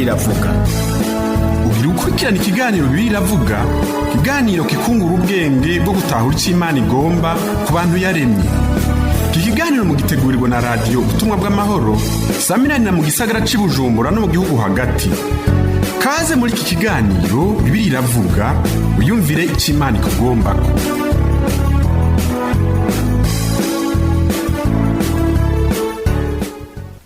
Bibiliya iravuga. Ugira ukurikirana ikiganiro Bibiliya iravuga, ikiganiro kikungura ubwenge bwo gutahura icyo Imana igomba ku bantu yaremye. Iki kiganiro mugitegurirwa na Radiyo Ubutumwa bw'Amahoro, samiranira mu gisagara cy'i Bujumbura no mu gihugu hagati. Kaze muri iki kiganiro Bibiliya iravuga, wiyumvire icyo Imana ikugombako.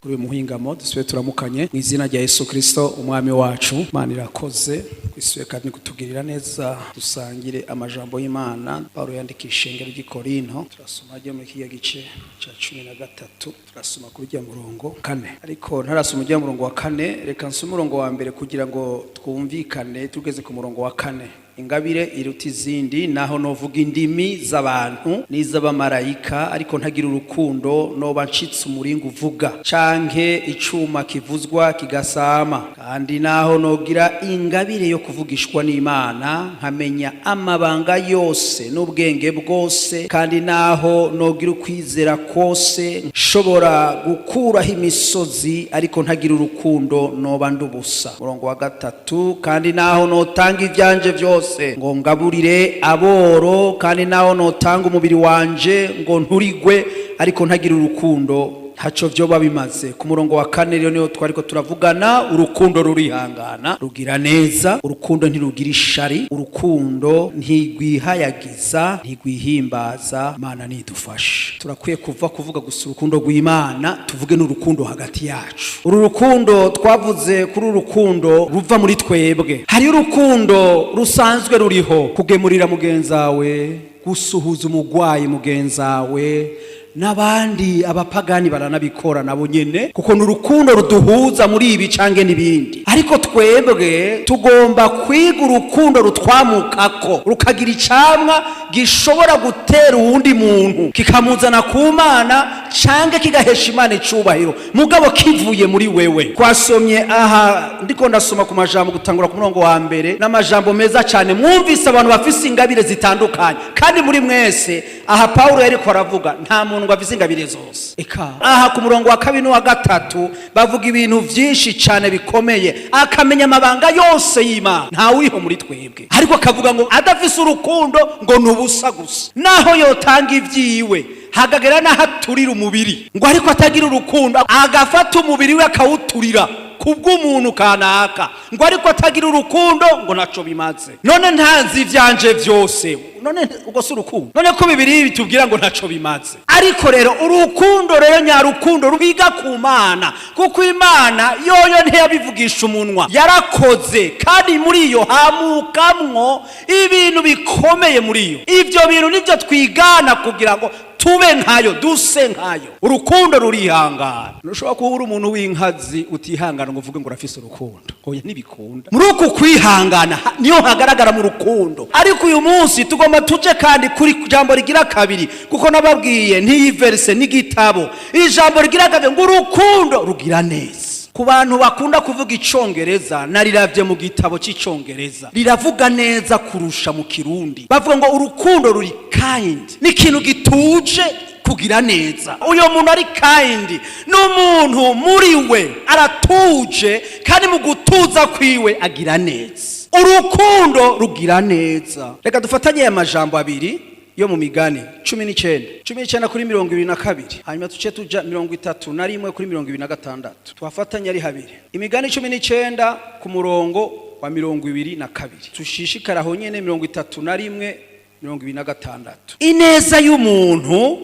Kuri uyu muhingamo dusubiye turamukanye mu izina rya Yesu Kirisito Umwami wacu. Imana irakoze isubiye kandi kutugirira neza, dusangire amajambo y'Imana. Pawulo yandika ishengero ry'i Korinto, turasoma ryo muri kiriya gice cya 13, turasoma kuri rya murongo kane. Ariko ntarasoma ujya murongo wa kane, reka nsome umurongo wa mbere kugira ngo twumvikane. Tugeze ku murongo wa kane: ingabire iruta izindi. Naho novuga indimi z'abantu n'iz'abamarayika, ariko ntagira urukundo, noba ncitse umuringa uvuga canke icuma kivuzwa kigasama. Kandi naho nogira ingabire yo kuvugishwa n'Imana, nkamenya amabanga yose n'ubwenge bwose, kandi naho nogira ukwizera kose nshobora gukuraho imisozi, ariko ntagira urukundo, noba ndubusa. Murongo wa gatatu: kandi naho notanga ivyanje vyose ngo ngaburire aboro, kandi naho notanga umubiri wanje ngo nturigwe, ariko ntagira urukundo, ntaco vyoba bimaze. Ku murongo wa kane rero niho twariko turavugana. Urukundo rurihangana, rugira neza, urukundo ntirugira ishari, urukundo ntigwihayagiza, ntigwihimbaza. Imana nidufashe. Turakwiye kuva kuvuga gusa urukundo rw'Imana, tuvuge n'urukundo hagati yacu. Uru rukundo twavuze kuri urukundo ruva muri twebwe. Hariyo urukundo rusanzwe ruriho: kugemurira mugenzawe, gusuhuza umugwayi mugenzawe, n'abandi abapagani baranabikora nabo nyene, kuko ni urukundo ruduhuza muri ibi cange n'ibindi. Ariko twebwe tugomba kwiga urukundo rutwamukako, rukagira icamwa gishobora gutera uwundi muntu, kikamuzana ku Mana cange kigahesha Imana icubahiro, mugabo kivuye muri wewe. Twasomye aha, ndiko ndasoma ku majambo gutangura ku murongo wa mbere, n'amajambo meza cyane. Mwumvise abantu bafise ingabire zitandukanye, kandi muri mwese, aha Pawulo yariko aravuga, nta muntu ngo afise ingabire zose. Eka aha ku murongo wa kabiri n'uwa gatatu bavuga ibintu vyinshi cyane bikomeye. Akamenya amabanga yose y'Imana, ntawe uriho muri twebwe. Ariko akavuga ngo adafise urukundo ngo ni ubusa gusa. Naho yotanga ivyiwe, hagagera n'aho aturira umubiri, ngo ariko atagira urukundo, agafata umubiri we akawuturira kubw'umuntu kanaka, ngo ariko atagira urukundo, ngo ntaco bimaze. None ntazi ivyanje vyose, none ubwo si urukundo? None ko Bibiri bitubwira ngo ntaco bimaze? Ariko rero urukundo rero nyarukundo rwiga ku Mana, kuko Imana yoyo ntiyabivugisha umunwa, yarakoze, kandi muri iyo hamukamwo ibintu bikomeye. Muri iyo, ivyo bintu nivyo twigana kugira ngo tube nkayo, duse nkayo. Urukundo rurihangana. Ntushobora kuba uri umuntu w'inkazi utihangana ngo uvuge ngo urafise urukundo. Oya, ntibikunda. Muri uku kwihangana niyo hagaragara mu rukundo. Ariko uyu munsi tugomba tuje kandi kuri jambo rigira kabiri, kuko nababwiye n'iyi verse n'igitabo. Ijambo rigira kabiri ngo urukundo rugira neza. Ku bantu bakunda kuvuga Icongereza, nariravye mu gitabo cy'Icongereza, riravuga neza kurusha mu Kirundi. Bavuga ngo urukundo ruri kind, ni ikintu gituje kugira neza. Uyo muntu ari kind ni umuntu muri we aratuje, kandi mu gutuza kwiwe agira neza. Urukundo rugira neza. Reka dufatanye aya majambo abiri yo mu Migani 19, 19 kuri 22, hanyuma tuce tuja 31 kuri 26. Tuhafatanye ari habiri. Imigani 19 ku murongo wa 22, tushishikara aho nyene 31, 26. Ineza y'umuntu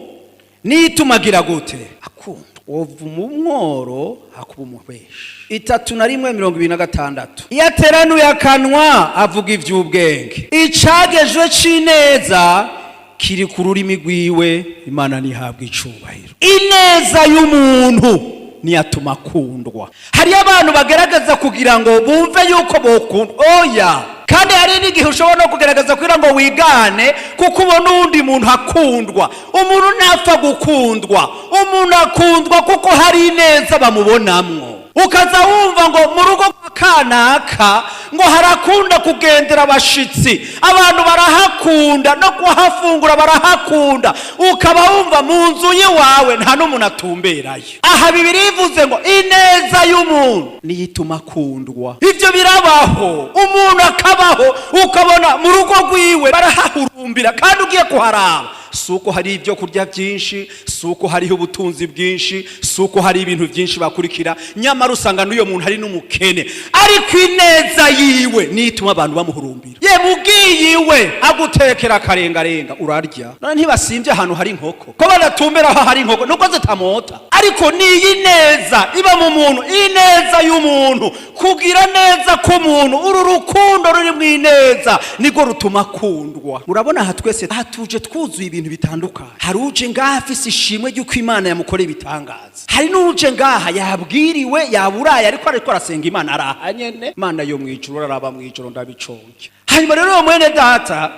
nitumagira gute akunda, wova umworo hakuba umubeshi. 31, 26: iyo ateranuye akanwa avuga ivy'ubwenge, icagejwe c'ineza kiri ku rurimi rwiwe. Imana ntihabwa icubahiro. Ineza y'umuntu niyatuma akundwa. Hariyo abantu bagerageza kugira ngo bumve yuko bokundwa. Oya, kandi hari n'igihe ushobora no kugerageza kugira ngo wigane, kuko ubona uwundi muntu akundwa. Umuntu ntapfa gukundwa, umuntu akundwa kuko hari ineza bamubonamwo. Ukaza wumva ngo mu rugo kwa Kanaka ngo harakunda kugendera abashitsi, abantu barahakunda no kuhafungura barahakunda, ukaba wumva mu nzu y'iwawe nta n'umuntu atumberayo. Aha Bibiliya ivuze ngo ineza y'umuntu niyo ituma akundwa. Ibyo birabaho, umuntu akabaho ukabona mu rugo rwiwe barahahurumbira, kandi ugiye kuharaba si uko hari ibyo kurya byinshi, si uko hariho ubutunzi bwinshi, si uko hari ibintu byinshi bakurikira. Nyamara usanga n'uyo muntu ari n'umukene, ariko ineza yiwe niyo ituma abantu bamuhurumbira. Ye mugiye iwe agutekera akarengarenga urarya. None ntibasimbye ahantu hari inkoko, ko badatumbera aho hari inkoko nuko zitamota? Ariko niyi neza iba mu muntu, ineza y'umuntu, kugira neza k'umuntu, uru rukundo ruri mu ineza nirwo rutuma akundwa. Murabona aha twese aha tuje twuzuye ibintu bitandukanye. Hari uje ngaha afise ishimwe ry'uko Imana yamukoreye ibitangaza, hari n'uje ngaha yabwiriwe, yaburaye, ariko arasenga Imana araha nyene. Imana yo mw'ijuru araraba mw'ijoro ndabiconge. Hanyuma rero uwo mwene data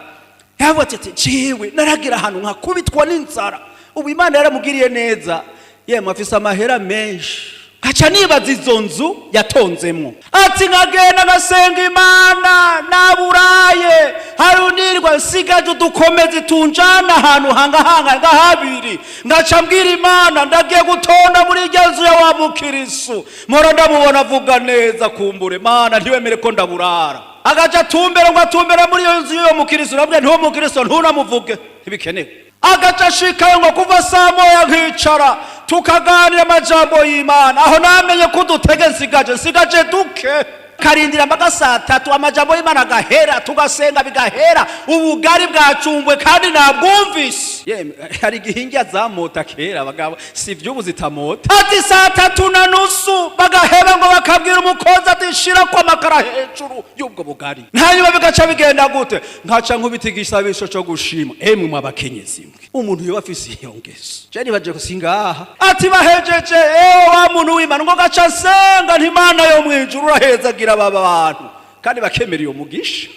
yavuze ati: "Jewe naragira ahantu nkakubitwa n'inzara." Ubu Imana yaramugiriye neza, yemwe afise amahera menshi. Nkaca nibaza izo nzu yatonzemwo. Ati: "Nkagenda ngasenga Imana, naburaye, hari unirwa nsigaje udukomezi tunjana ahantu hangahanga nka habiri, ngaca mbwira Imana ndagiye gutonda muri irya nzu ya wa mukirisu, mpora ndamubona avuga neza, kumbure Mana ntiwemere ko ndaburara." Agaca atumbera ngo atumbera muri iyo nzu y'uwo mukirisu. Nabwo ntiwo mukirisu ntunamuvuge, ntibikenewe. Agaca ashikayo ngo kuva saa 1 nkicara tukaganira amajambo y'Imana. Aho namenye ko udutege nsigaje duke, karindira mpaka saa 3, amajambo y'Imana agahera, tugasenga bigahera, ubugari bwacumbwe kandi nabwumvise. Yemwe, hari igihe indya zamota kera abagabo, si ivy'ubu zitamota. Ati saa 3:30 bagaheba ngo bakabwira umukozi ati: "Shira ko amakara hejuru y'ubwo bugari." Hanyuma bigaca bigenda gute? Nkaca nkubita igisabisho co gushima. Emwe mwabakenyezi mwe, umuntu yoba afise iyo ngeso, je nibaje singaha. Ati bahejeje, ewe wa muntu w'Imana, ngo gaca nsenga nti: "Imana yo mwijuru, urahezagira aba bantu." Kandi bakemera iyo mugisha,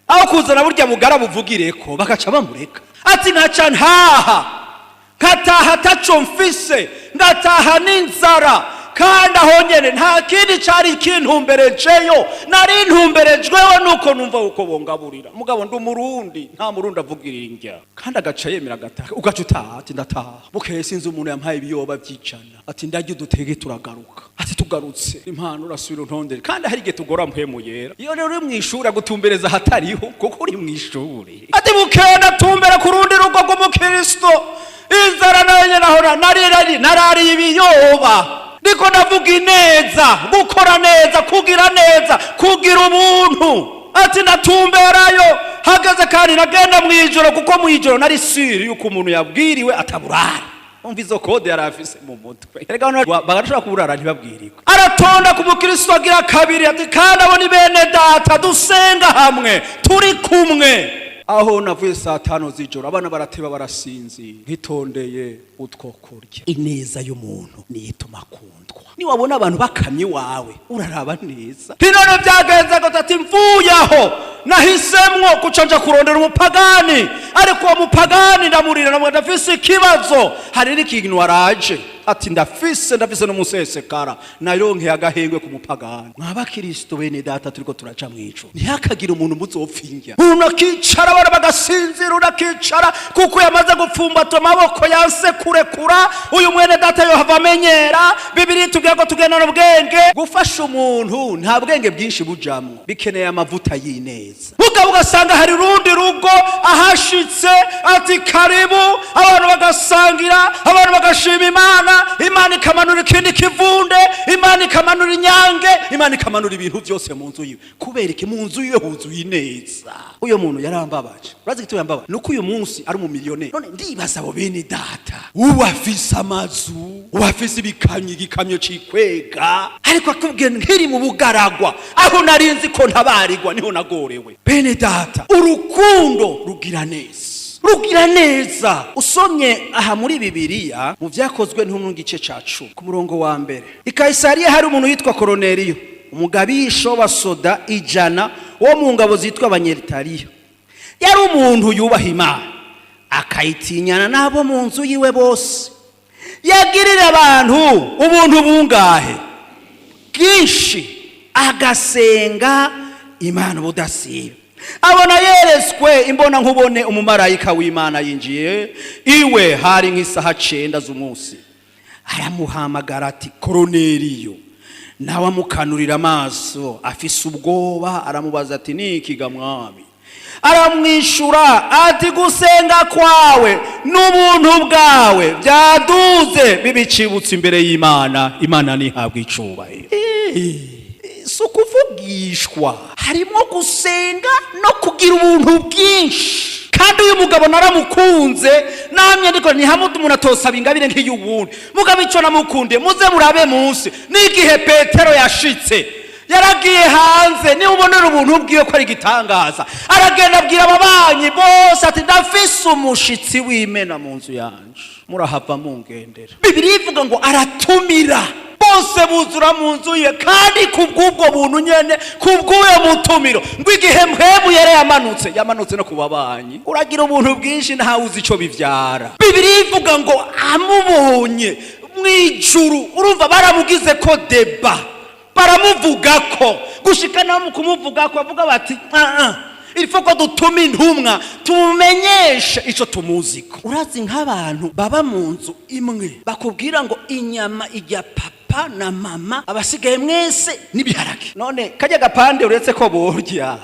aho kuzana burya bugara buvugireko bagaca bamureka. Ati nkaca ntaha, nkataha ataco mfise, ngataha n'inzara, kandi aho nyene nta kindi cari kintumberejeyo, nari ntumberejweho nuko numva uko bongaburira. Mugabo ndi Umurundi, nta Murundi avugirira indya. Kandi agaca yemera agataha, ugaca utaha. Ati ndataha bukeye, sinzi umuntu yampaye ibiyoba vy'ijana. Ati ndarya udutege, turagaruka. Ati tugarutse impano urasubira untondere. Kandi hari igihe tugora mpwemu yera. Iyo rero uri mw'ishuri agutumbereza ahatariho kuko uri mw'ishuri. Ati bukeye ndatumbera ku rundi rugo rw'umukristo, inzara nayo nyene aho nari narariye ibiyoba. Ndiko ndavuga ineza, gukora neza, kugira neza, kugira ubuntu. Ati ndatumberayo hageze, kandi nagenda mw'ijoro kuko mw'ijoro nari sûr yuko umuntu yabwiriwe ataburara. Umva izo code yari afise mu mutwe. Erega abantu bagashobora kuburara ntibabwirirwe. Aratonda ku mukristo agira kabiri. Ati kandi abo ni bene data, dusenga hamwe, turi kumwe. Aho navuye saa 5 z'ijoro, abana barateba barasinzira, nkitondeye utwo kurya. Ineza y'umuntu niyo ituma akundwa. Niwabona abantu bakamye iwawe, uraraba neza. None byagenze gute? Ati mvuye aho nahisemwo kuca nja kurondera umupagani, ariko uwo mupagani ndamurira, namwe ndafise ikibazo, hari n'ikintu waraje. Ati ndafise n'umusesekara, naronkeye agahengwe ku mupagani. Mwabakristo bene data, turiko turaca mw'ico, ntihakagire umuntu muzopfa. Umuntu akicara, abana bagasinzira, unakicara kuko yamaze gupfumbata amaboko yanse kurekura. Uyu mwene data yohava amenyera. Bibiliya itubwira ko tugendana ubwenge. Gufasha umuntu nta bwenge bwinshi bujamwo, bikeneye amavuta y'ineza. Mugabo ugasanga hari urundi rugo ahashitse ati karibu, abantu bagasangira, abantu bagashima Imana, Imana ikamanura ikindi kivunde, Imana ikamanura inyange, Imana ikamanura ibintu byose mu nzu yiwe. Kubera iki? Mu nzu yiwe huzuye ineza. Uyo muntu yarambabaje. Urazi igituma yambabaje? Nuko uyu munsi ari umumiliyoneri. None ndibaza abo bene data, ubu afise amazu, ubu afise ibikamyo, igikamyo cikwega, ariko akubwiye nkiri mu bugaragwa aho nari nzi ko ntabarigwa, niho nagorewe. Bene data, urukundo rugira neza, rugira neza. Usomye aha muri Bibiliya mu Vyakozwe ntumwe igice ca 10 ku murongo wa 1: i Kayisariya hari umuntu yitwa Koroneliyo, umugabisha w'abasoda 100 wo mu ngabo zitwa Abanyeritaliya. Yari umuntu yubaha Imana, akayitinyana n'abo mu nzu yiwe bose, yagirira abantu ubuntu bungahe bwinshi. Agasenga Imana ubudasiba. Abona yeretswe imbona nkubone umumarayika w'Imana yinjiye iwe, hari nk'isaha 9 z'umunsi. Aramuhamagara ati: "Koroneriyo." Nawe amukanurira amaso afise ubwoba, aramubaza ati: "Niki ga Mwami?" Aramwishura ati: "Gusenga kwawe n'ubuntu bwawe byaduze bibicibutse imbere y'Imana. Imana ntihabwe icubahiro." Si ukuvugishwa, harimo gusenga no kugira ubuntu bwinshi. Kandi uyu mugabo naramukunze, namye ndiko ni hamwe umuntu atosaba ingabire nk'iy'uwundi. Mugabo icyo namukundiye, muze murabe munsi n'igihe Petero yashitse, yaragiye hanze. Niba ubonera ubuntu bwiwe ko ari igitangaza, aragenda abwira ababanyi bose ati: "Ndafise umushitsi w'imena mu nzu yanje, murahava mungendera." Bibiliya ivuga ngo aratumira bose, buzura mu nzu ye. Kandi ku bw'ubwo buntu nyene, ku bw'uyo mutumiro, ngo igihe Mpwemu yari yamanutse, yamanutse no ku babanyi. Uragira ubuntu bwinshi, ntawe uzi ico bivyara. Bibiliya ivuga ngo amubonye mu ijuru, urumva baramugize ko débat, baramuvuga ko gushika no mu kumuvuga ko bavuga bati: "Ah ah, il faut ko dutuma intumwa tumumenyeshe ico tumuziko." Urazi nk'abantu baba mu nzu imwe bakubwira ngo inyama ijya papa na mama, abasigaye mwese n'ibiharage. None kajya gapande uretse ko borya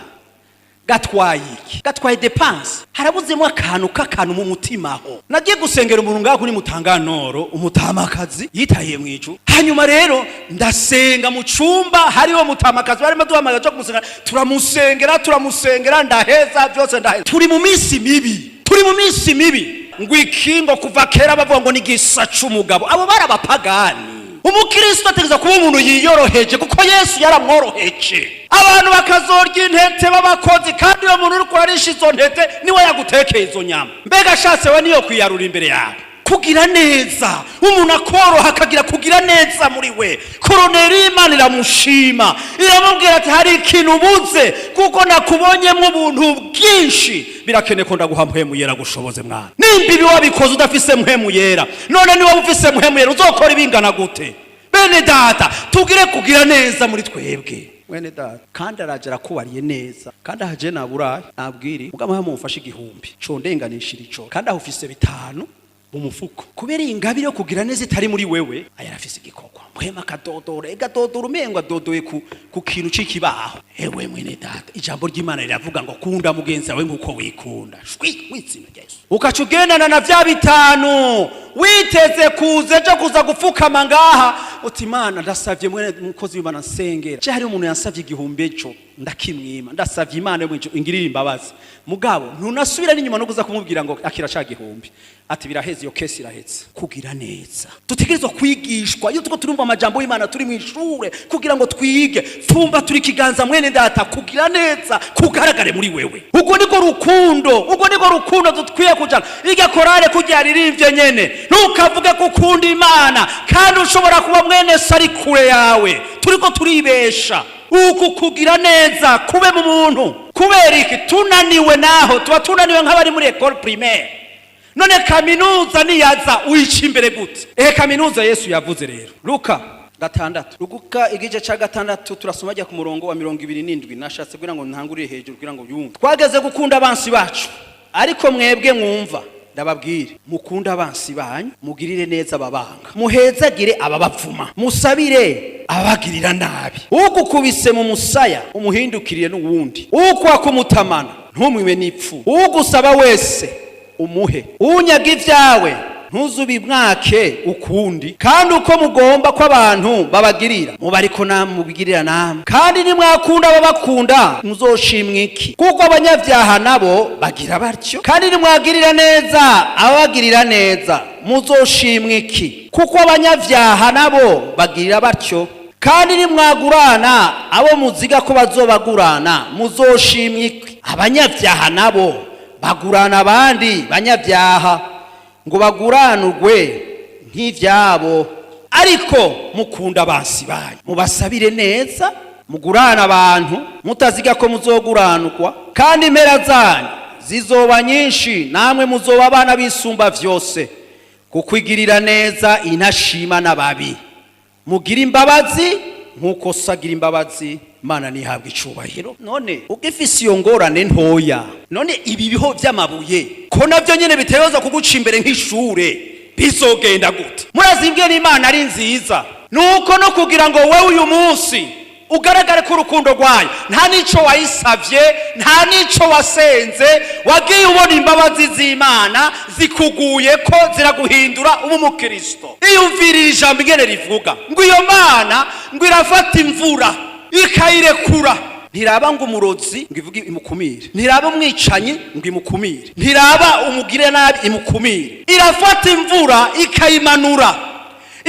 gatwaye iki? Gatwaye dépense. Harabuzemo akantu k'akantu mu mutima. Aho nagiye gusengera umuntu ngaho kuri Mutanganoro, umutamakazi yitahiye mu ijuru. Hanyuma rero ndasenga mu cumba, hariho mutamakazi, barimo duhamagaye cyo kumusenga. Turamusengera, turamusengera, ndaheza byose, ndaheza. Turi mu minsi mibi, turi mu minsi mibi. Ngo iki? Ngo kuva kera bavuga ngo ni igisa c'umugabo. Abo bari abapagani. Umukristo ategereza kuba umuntu yiyoroheje, kuko Yesu yaramworoheje. Abantu bakazorya intete b'abakozi, kandi uyo muntu uriko urarisha izo ntete niwe yagutekeye izo nyama. Mbega ashatse we niyo kwiyarura imbere yawe. Kugira neza, umuntu akoroha, akagira kugira neza muri we. Koroneri, Imana iramushima, iramubwira ati: "Hari ikintu ubuze, kuko nakubonyemo ubuntu bwinshi. Birakeneye ko ndaguha Mpwemu Yera gushoboze." Mwana, nimba ibi wabikoze udafise Mpwemu Yera, none niba ufise Mpwemu Yera uzokora ibingana gute? Bene data, tugire kugira neza muri twebwe. Mwene data, kandi araje arakubariye neza, kandi ahaje naburaye nabwiri mugabo mumfashe 1000 condenganishira ico, kandi aho ufise 5 mu mufuko. Kubera iyi ngabire yo kugira neza itari muri wewe, aya arafise igikorwa. Mpwema akadodora, egadodora, umengo adodoye ku kintu c'ikibaho. Ewe mwene data, ijambo ry'Imana riravuga ngo kunda mugenzi wawe nk'uko wikunda. Shwi w'izina rya Yesu. Ukaca ugendana na vya 5, witeze kuza ejo kuza gupfukama ngaha uti: "Imana, ndasavye mwene mukozi w'Imana nsengera, je hari umuntu yansavye 1000 ejo ndakimwima, ndasavye Imana yo mw'ijuru ingirire imbabazi." Mugabo ntunasubira n'inyuma no kuza kumubwira ngo akira ca 1000, ati biraheze, iyo kesi irahetse. Kugira neza dutegerezwa kwigishwa. Iyo tuko turumva amajambo y'Imana turi mu ishure kugira ngo twige, fumba turi kiganza. Mwene data, kugira neza kugaragare muri wewe. Ubwo niko rukundo, ubwo niko rukundo dukwiye kujana. Irya korale kurya yaririmbye nyene, ntukavuge ko ukunda Imana kandi ushobora kuba mwene se ari kure yawe. Turiko turibesha. Uku kugira neza kube mu muntu. Kubera iki tunaniwe? Naho tuba tunaniwe nk'abari muri école primaire, none kaminuza niyaza uyica imbere gute? Ehe, kaminuza Yesu yavuze rero, Luka 6, Luka igice ca 6, turasoma ajya ku murongo wa 27. Nashatse kugira ngo ntangurire hejuru kugira ngo yumve. Twageze gukunda abansi bacu. Ariko mwebwe mwumva, ndababwire: mukunde abansi banyu, mugirire neza ababanga, muhezagire ababavuma, musabire ababagirira nabi. Ugukubise mu musaya umuhindukiriye n'uwundi, ukwaka umutamana ntumwibe n'ipfu, ugusaba wese umuhe, unyaga ibyawe ntuzubimwake ukundi. Kandi uko mugomba ko abantu babagirira, muba ariko namwe mubigirira namwe. Kandi nimwakunda ababakunda, muzoshimwa iki? Kuko abanyabyaha nabo bagira batyo. Kandi nimwagirira neza ababagirira neza, muzoshimwa iki? Kuko abanyabyaha nabo bagirira batyo. Kandi nimwagurana abo muziga ko bazobagurana, muzoshimwa iki? Abanyabyaha nabo bagurana abandi banyabyaha ngo baguranurwe nk'ibyabo. Ariko mukunda abansi banyu, mubasabire neza, mugurane abantu mutaziga ko muzoguranurwa, kandi impera zanyu zizoba nyinshi, namwe muzoba abana b'Isumba vyose, kuko igirira neza intashima n'ababi. Mugire imbabazi nk'uko Nk'uko sagira imbabazi, Mana nihabwa icubahiro. None ugifise iyo ngorane ntoya, none ibi biho vy'amabuye ko navyo nyene bitegerezwa kuguca imbere nk'ishure, bizogenda gute? Murazi ingene Imana ari nziza, nuko no kugira ngo wewe uyu munsi ugaragare ko urukundo rwayo, nta n'ico wayisavye, nta n'ico wasenze, wagiye ubona imbabazi z'Imana zikuguye ko ziraguhindura uba umukristo. Iyumvirira ijambo ingene rivuga ngo iyo Mana ngo irafata imvura ikayirekura, ntiraba ngo umurozi ngo ivuge imukumire, ntiraba umwicanyi ngo imukumire, ntiraba umugire nabi imukumire. Irafata imvura ikayimanura,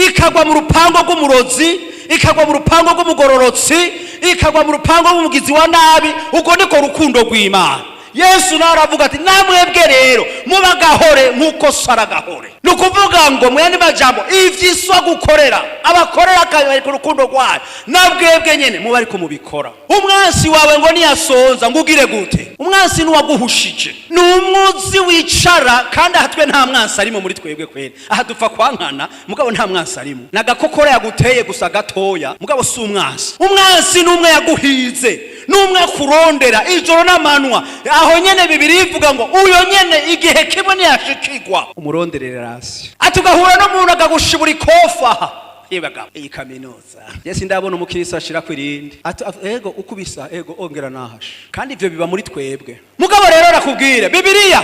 ikagwa mu rupango rw'umurozi, ikagwa mu rupango rw'umugororotsi, ikagwa mu rupango rw'umugizi wa nabi. Ubwo niko rukundo rw'Imana. Yesu nawe aravuga ati: "Namwebwe rero muba agahore nk'uko sara agahore." Ni ukuvuga ngo mu yandi majambo, ivyiswa gukorera abakorera akabereka urukundo rwayo, nabwebwe nyene muba ariko mubikora. Umwansi wawe ngo niyasonza ngo ugire gute? Umwansi nuwaguhushije, ni umwuzi wicara. Kandi aha twe nta mwansi arimo muri twebwe kwera, aha dupfa kwankana, mugabo nta mwansi arimo. Nagakokora yaguteye gusa gatoya, mugabo si umwansi. Umwansi ni umwe yaguhize, n'umwe akurondera ijoro n'amanwa. Aho nyene Bibiri ivuga ngo uyo nyene igihe kimwe ntiyashikirwa, umuronderere rasi. Ati ugahura n'umuntu akagushibura ikofa. Yebaga iyi kaminuza yesi, ndabona umukristo ashira ku irindi, ati ego ukubisa, ego ongera nahashe. Kandi ivyo biba muri twebwe. Mugabo rero rakubwire, Bibiliya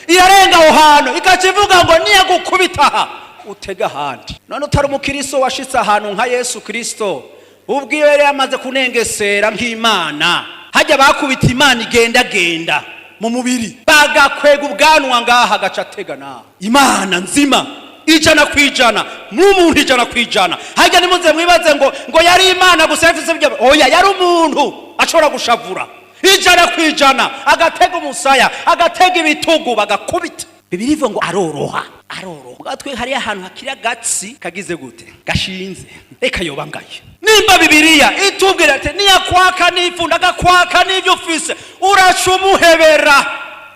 irarenga aho hantu, ikaca ivuga ngo niyagukubita aha utega ahandi. None utari umukristo washitse ahantu nka Yesu Kristo, ubwiwe yari yamaze kunengesera nk'Imana, hajya bakubita Imana igendagenda mu mubiri, bagakwega ubwanwa ngaha, agaca atega nawe. Imana nzima 100% n'umuntu 100%. Hajya nimuze mwibaze ngo yari Imana gusa yafise ibyo. Oya, yari umuntu ashobora gushavura 100%, agatega umusaya, agatega ibitugu, bagakubita. Bibiri ivuga ngo aroroha, aroroha. Mugabo twe hariyo ahantu hakiri agatsi kagize gute, gashinze, reka yoba ngaye. Nimba Bibiliya itubwira ati niyakwaka n'ifunda, agakwaka n'ibyo ufise, uraca umuhebera.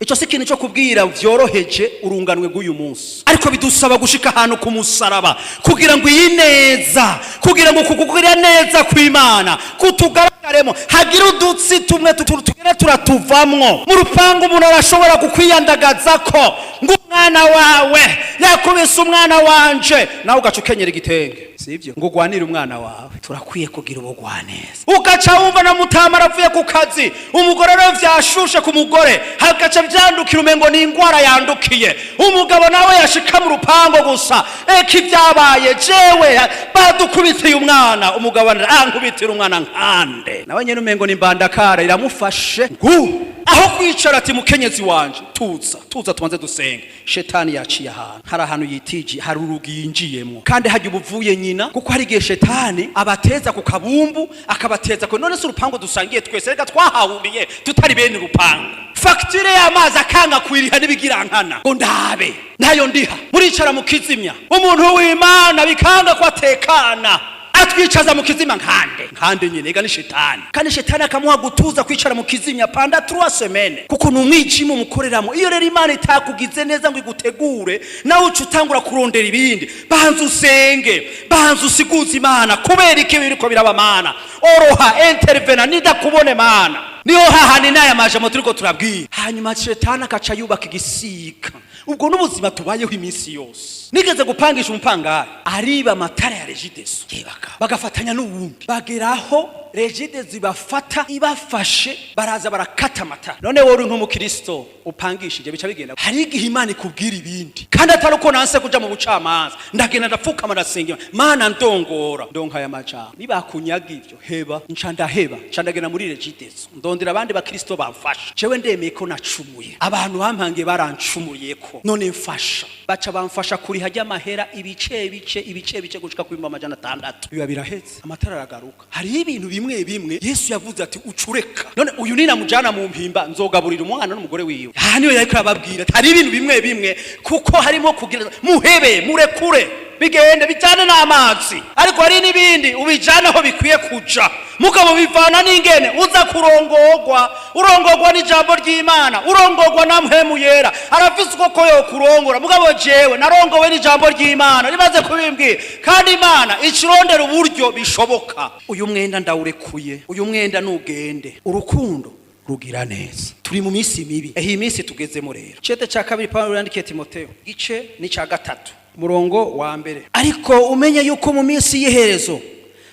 Icyo si ikintu cyo kubwira vyoroheje urunganwe rw'uyu munsi, ariko bidusaba gushika ahantu ku musaraba kugira ngo iyi neza, kugira ngo kukugira neza kw'Imana kutugaragaremo, hagire udutsi tumwe tugenda turatuvamwo. Mu rupangu umuntu arashobora kukwiyandagaza ko ngo umwana wawe yakubise umwana wanje, nawe ugaca ukenyera igitenge, sibyo, ngo ugwanire umwana wawe. Turakwiye kugira ubugwaneza. Ugaca wumva na mutama aravuye ku kazi, umugore rero vyashushe ku mugore, hagaca vyandukira, umengo ni ingwara yandukiye. Umugabo nawe yashika mu rupango gusa, eka ibyabaye, jewe badukubitiye umwana. Umugabo ankubitira umwana nkande, nawe nyene umengo ni mbandakara iramufashe. Ngu aho kwicara ati: "Mukenyezi wanje, tuza, tuza, tubanze dusenge." Shetani yaciye ahantu, hari ahantu yitije, hari urugi yinjiyemo. Kandi hajya ubuvuye nyina, kuko hari igihe shetani abateza ku kabumbu, akabateza ku none se urupangu dusangiye twese, reka twahahuriye tutari bene urupangu. Fagitire y'amazi akanga kwiriha n'ibigirankana ngo ndabe nayo ndiha, muricara mukizimya. Umuntu w'Imana bikanga ko atekana, atwicaza mu kizima nkande nkande nyine. Ega ni shetani. Kandi shetani akamuha gutuza kwicara mu kizimya pendant 3 semaines, kuko ni umwijima umukoreramo. Iyo rero Imana itakugize neza ngo igutegure, nawe uca utangura kurondera ibindi. Banza usenge, banza usiguze Imana kubera iki biriko biraba. Mana, oroha, intervena, nidakubone Mana. Niho hahandi n'aya majambo turiko turabwira. Hanyuma shetani akaca yubaka igisika. Ubwo n'ubuzima tubayeho iminsi yose. Nigeze gupangisha umupangayi, ariba amatara ya Regideso yebaka, bagafatanya n'uwundi, bageraho Regideso ibafata. Ibafashe, baraza barakata amatara. None wowe uri nk'umukristo upangishije, bica bigenda. Hari igihe Imana ikubwira ibindi, kandi atari uko nanse kuja mu bucamanza. Ndagenda, ndapfukama, ndasenga Mana, ndongora, ndonka aya majambo: "Nibakunyaga ivyo, heba." Nca ndaheba, nca ndagenda muri Regideso, ndondera abandi bakristo bamfasha. Jewe ndemeye ko nacumuye, abantu bampangiye barancumuriyeko, none mfasha. Baca bamfasha kuriha ry'amahera ibice bice, ibice bice, gushika ku 600,000. Biba birahetse, amatara aragaruka. Hariho ibintu bimwe bimwe Yesu yavuze ati ucureka. None uyu ninamujana mu mpimba, nzogaburira umwana n'umugore wiwe? Aha niyo yariko arababwira ati hari ibintu bimwe bimwe, kuko harimo kugira muhebe, murekure. Bigende bijyane n'amazi, ariko hari n'ibindi ubijyana aho bikwiye kuja. Mugabo bivana n'ingene uza kurongorwa. Urongorwa n'ijambo ry'Imana, urongorwa na Mpwemu Yera, arafise uko ko yokurongora. Mugabo jewe narongowe n'ijambo ry'Imana rimaze kubimbwira, kandi Imana icirondera uburyo bishoboka. Uyu mwenda ndawurekuye, uyu mwenda nugende. Urukundo rugira neza. Turi mu minsi mibi, iyi minsi tugezemo rero. Cete cya kabiri Pawulo yandikiye Timoteyo, gice ni cya 3, umurongo wa 1: ariko umenye yuko mu minsi y'iherezo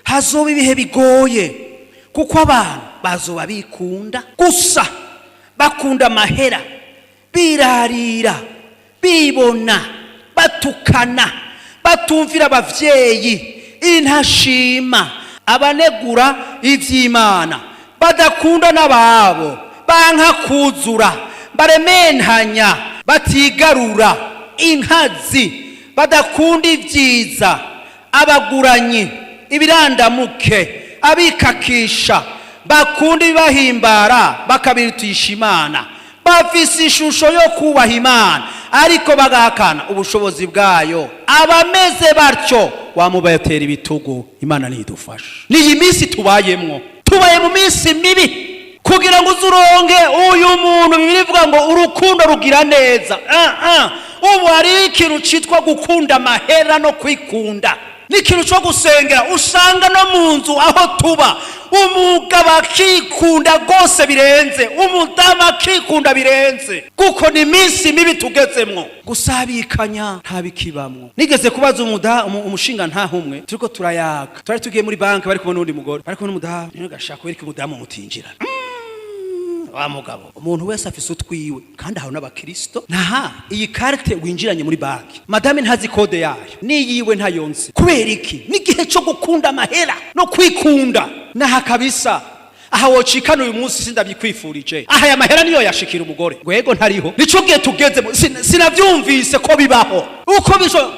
hazoba ibihe bigoye, kuko abantu bazoba bikunda gusa, bakunda amahera, birarira, bibona, batukana, batumvira abavyeyi, intashima, abanegura ivy'Imana, badakunda n'ababo, banka kuzura, barementanya, batigarura, inkazi, badakunda ibyiza, abaguranyi, ibirandamuke, abikakisha, bakunda ibibahimbara bakabirutisha Imana, bafise ishusho yo kubaha Imana ariko bagahakana ubushobozi bwayo. Abameze batyo wamubatera ibitugu. Imana ntidufasha. N'iyi minsi tubayemwo, tubaye mu minsi mibi. Kugira ngo uze uronge uyu muntu, Bibiliya ivuga ngo urukundo rugira neza. Ubu hariho ikintu cyitwa gukunda amahera no kwikunda, n'ikintu cyo gusengera. Usanga no mu nzu aho tuba, umugabo akikunda rwose birenze, umudamu akikunda birenze, kuko ni iminsi mibi tugezemwo. Gusabikanya ntabikibamwo. Nigeze kubaza umushinga ntahumwe, turiko turayaga, twari tugiye muri banki, bari kumwe n'undi mugore, bari kumwe n'umudamu. Rero gashaka kwereka umudamu mutinjirana wa mugabo. Umuntu wese afise utwiwe, kandi aho n'abakristo. Naha iyi carte winjiranye muri banki, madame ntazi code yayo, niyiwe ntayonse. Kubera iki? N'igihe cyo gukunda amahera no kwikunda. Naha kabisa, aha wocikana uyu munsi, sindabikwifurije. Aha aya mahera niyo yashikira umugore gwego ntariho. Nico gihe tugezemo. Sinavyumvise ko bibaho uko bisho.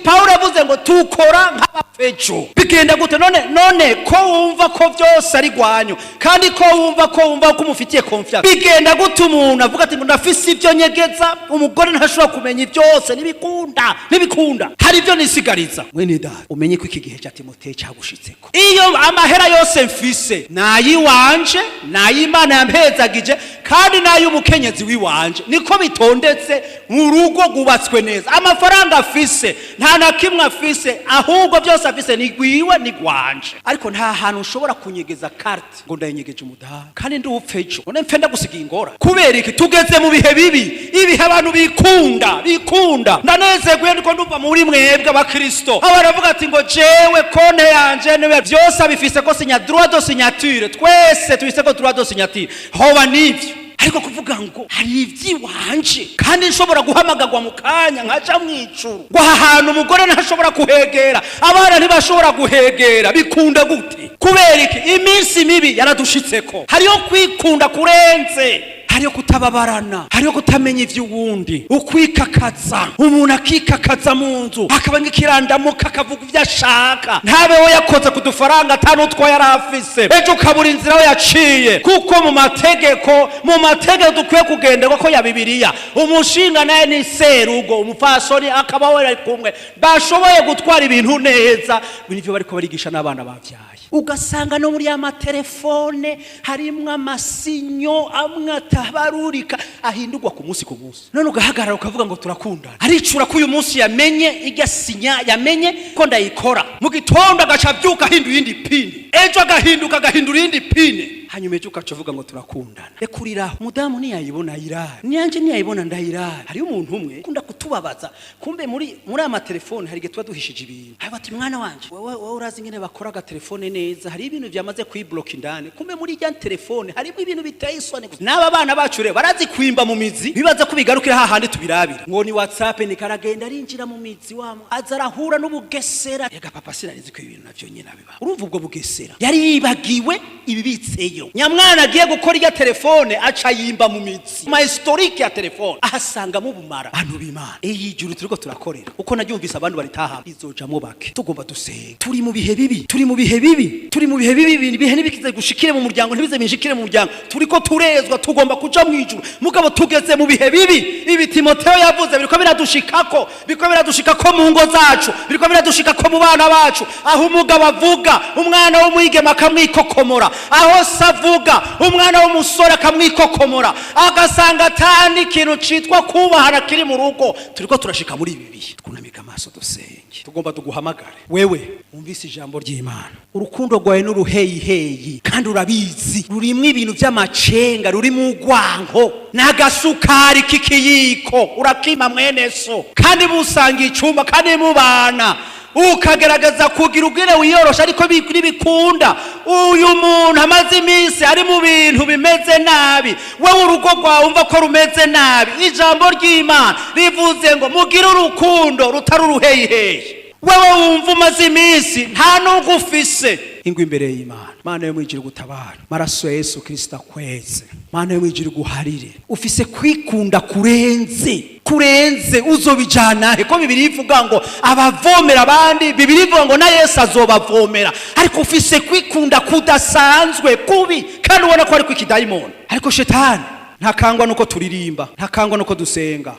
Paulo yavuze ngo tukora nk'abafejo. Bigenda gute none? None ko wumva ko byose ari gwanyu, kandi ko wumva ko umufitiye confiance, bigenda gute umuntu avuga ati ngo ndafise ibyo nyegeza, umugore ntashobora kumenya byose? Ntibikunda, ntibikunda. Hari ibyo nisigariza. Mwene data, umenye ko iki gihe cya Timoteyo cyagushitseko. Iyo amahera yose mfise nayiwanje, nay'Imana yampezagije, kandi n'ay'umukenyezi wiwanje. Niko bitondetse mu rugo rwubatswe neza. Amafaranga afise, nta na kimwe afise, ahubwo byose afise ni gwiwe, ni gwanje. Ariko nta hantu ushobora kunyegeza carte ngo ndayinyegeje umudamu, kandi ndi upfe ejo, none mpfe ndagusigiye ingora. Kubera iki? Tugeze mu bihe bibi, ibihe abantu bikunda, bikunda. Ndanezerwe ndiko ndumva muri mwebwe abakristo abantu bavuga ati ngo jewe konte yanje niwe byose abifise ko sinya, droit de signature, twese tubise ko droit de signature. Hoba nivyo, ariko kuvuga ngo hari iby'iwanje kandi nshobora guhamagagwa mu kanya nkaja mu ijuru, ngo aha hantu umugore ntashobora kuhegera, abana ntibashobora guhegera, bikunda gute? Kubera iki? Iminsi mibi yaradushitseko. Hariyo kwikunda kurenze, hariyo kutababarana, hariyo kutamenya ivy'uwundi, ukwikakaza. Umuntu akikakaza mu nzu, akaba nk'ikirandamuka, akavuga ivyo ashaka, ntabeho yakoze ku dufaranga ata n'utwo yari afise. Ejo ukabura inzira aho yaciye, kuko mu mategeko dukwiye kugenderwa ko ya Bibiliya, umushinga naye ni serugo, umupfasoni akaba we ari kumwe, bashoboye gutwara ibintu neza. Nivyo bariko barigisha n'abana bavyaye. Ugasanga no muri ya matelefone harimwo amasinyo amwe atabarurika, ahindurwa ku munsi ku munsi. None ugahagarara ukavuga ngo turakundana. Aricura ko uyu munsi yamenye irya sinya, yamenye ko ndayikora mu gitondo, agaca abyuka ahindura iyindi PIN, ejo agahinduka agahindura iyindi PIN, hanyuma ejo ugaca uvuga ngo turakundana. Rekuriraho. Umudamu ntiyayibona ayirara, niyanjye ntiyayibona ndayirara. Hariyo umuntu umwe ukunda kutubabaza. Kumbe muri aya matelefone hari igihe tuba duhishije ibintu. Haba ati: "Mwana wanje, wowe urazi ingene bakora agatelefone neza." Hari ibintu byamaze kuyibloka indani. Kumbe muri irya telefone harimo ibintu biteye isoni gusa. N'aba bana bacu rero barazi kwimba mu mizi, bibaza ko bigarukira hahandi tubirabira ngo ni WhatsApp. Ni karagenda arinjira mu mizi, wamo aza arahura n'ubugesera. Ega papa, sinarizi ko ibintu navyo nyine biba. Urumva ubwo bugesera yari yibagiwe. Ibibitseyo nyamwana agiye gukora irya telefone, aca yimba mu mitsi ma historique ya telefone, ahasangamo ubumara. Bantu b'Imana, iyi juru turiko turakorera, uko naryumvise abantu baritaha, izojamwo bake. Tugomba dusenga, turi mu bihe bibi, turi mu bihe bibi, turi mu bihe bibi. Ibintu ibihe ntibikize gushikire mu muryango, ntibize binshikire mu muryango. Turiko turezwa, tugomba kuja mu ijuru, mugabo tugeze mu bihe bibi. Ibi Timoteyo yavuze biriko biradushikako, biriko biradushikako mu ngo zacu, biriko biradushikako mu bana bacu, aho umugabo avuga umwana w'umwigeme akamwikokomora, aho se avuga umwana w'umusore akamwikokomora, agasanga atani ikintu citwa kubahana kiri mu rugo. Turiko turashika muri ibi bihe. Twunamika amaso, dusenge. Tugomba tuguhamagare wewe wumvise ijambo ry'Imana. Urukundo rwawe n'uruheyiheyi, kandi urabizi, rurimwo ibintu by'amacenga, rurimo urwanko n'agasukari k'ikiyiko urakima mwene so, kandi musanga icumba, kandi mubana, ukagerageza kugira ubwire wiyorosha, ariko ntibikunda. Uyu muntu amaze iminsi ari mu bintu bimeze nabi, wowe urugo rwawe wumva ko rumeze nabi. Ijambo ry'Imana rivuze ngo mugire urukundo rutari uruheyiheyi. Wewe wumva umaze iminsi nta n'ubwo ufise ingwa imbere y'Imana, Mana yo mwijuru gutabara, maraso ya Yesu Kristo akweze. Mana yo mwijuru guharire. Ufise kwikunda kurenze, kurenze, uzobijana he? Ko Bibiri ivuga ngo abavomera abandi, Bibiri ivuga ngo na Yesu azobavomera. Ariko ufise kwikunda kudasanzwe kubi, kandi ubona ko ariko ikidayimoni. Ariko shetani ntakangwa nuko turirimba, ntakangwa nuko dusenga,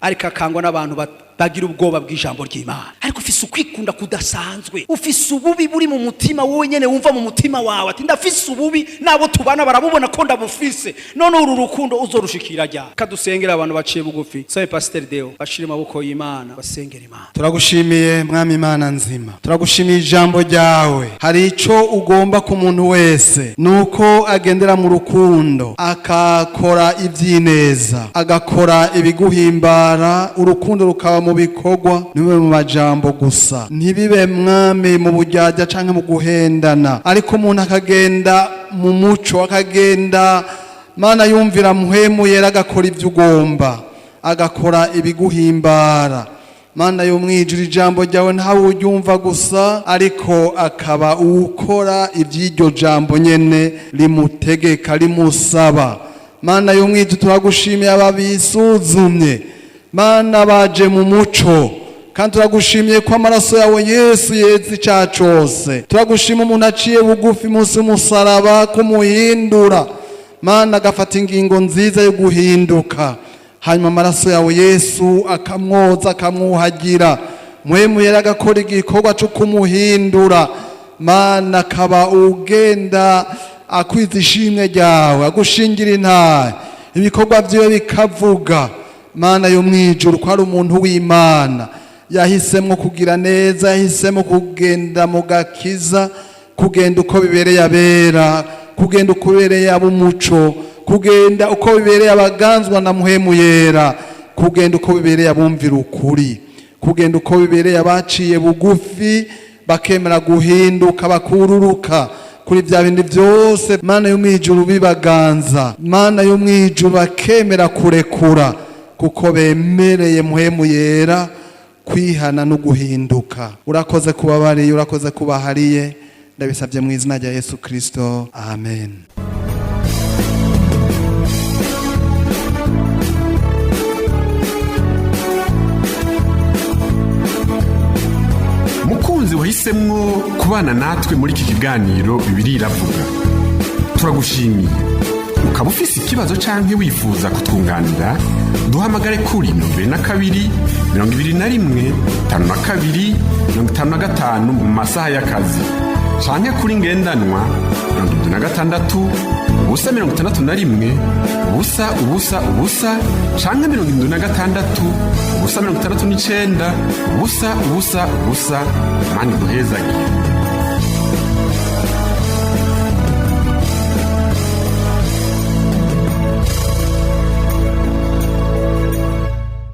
ariko akangwa n'abantu bagira ubwoba bw'ijambo ry'Imana. Ariko ufise ukwikunda kudasanzwe, ufise ububi buri mu mutima wowe nyene, wumva mu mutima wawe ati ndafise ububi, nabo tubana barabubona ko ndabufise. None uru rukundo uzorushikira rya? Kadusengera abantu baciye bugufi. Sabe Pasteur Deo bashire amaboko y'Imana, basengera Imana. Turagushimiye, Mwami Imana nzima, turagushimiye ijambo ryawe. Hari ico ugomba ku muntu wese, nuko agendera mu rukundo, akakora ibyineza, agakora ibiguhimbara, urukundo rukaba mu bikorwa, ntibibe mu majambo gusa, ntibibe, Mwami, mu buryarya canke mu guhendana, ariko umuntu akagenda mu muco, akagenda, Mana, yumvira Muhemu Yera, agakora ibyo ugomba, agakora ibiguhimbara. Mana yo mwijuru, ijambo ryawe ntawe uryumva gusa, ariko akaba uwukora iby'iryo jambo nyene rimutegeka, rimusaba. Mana yo mwijuru, turagushimiye aba bisuzumye, Mana, baje mu muco, kandi turagushimiye ko amaraso yawe Yesu yeza icyaha cose. Turagushima umuntu aciye bugufi munsi y'umusaraba kumuhindura, Mana, agafata ingingo nziza yo guhinduka, hanyuma amaraso yawe Yesu akamwoza, akamwuhagira, Muhemu Yera agakora igikorwa cyo kumuhindura, Mana, akaba ugenda akwiza ishimwe ryawe, agushingira intahe, ibikorwa byiwe bikavuga, Mana yo mwijuru, ko ari umuntu w'Imana yahisemo kugira neza, yahisemo kugenda mu gakiza, kugenda uko bibereye abera, kugenda uko bibereye ab'umuco, kugenda uko bibereye abaganzwa na Muhemu Yera, kugenda uko bibereye abumvira ukuri, kugenda uko bibereye abaciye bugufi, bakemera guhinduka, bakururuka kuri bya bindi byose, Mana yo mwijuru, bibaganza, Mana yo mwijuru, bakemera kurekura kuko bemereye Muhemu Yera kwihana no guhinduka. Urakoze kubabariye, urakoze kubahariye. Ndabisabye mu izina rya Yesu Kristo, amen. Mukunzi wahisemwo kubana natwe muri iki kiganiro Bibiri Iravuga, turagushimiye. Ukaba ufise ikibazo canke wifuza kutwunganira, duhamagare kuri 22 21 52 55 mu masaha y'akazi, canke kuri ngendanwa 76 0 61 0 0 0 canke 76 0 69 0 0 0. Mani duhezagire.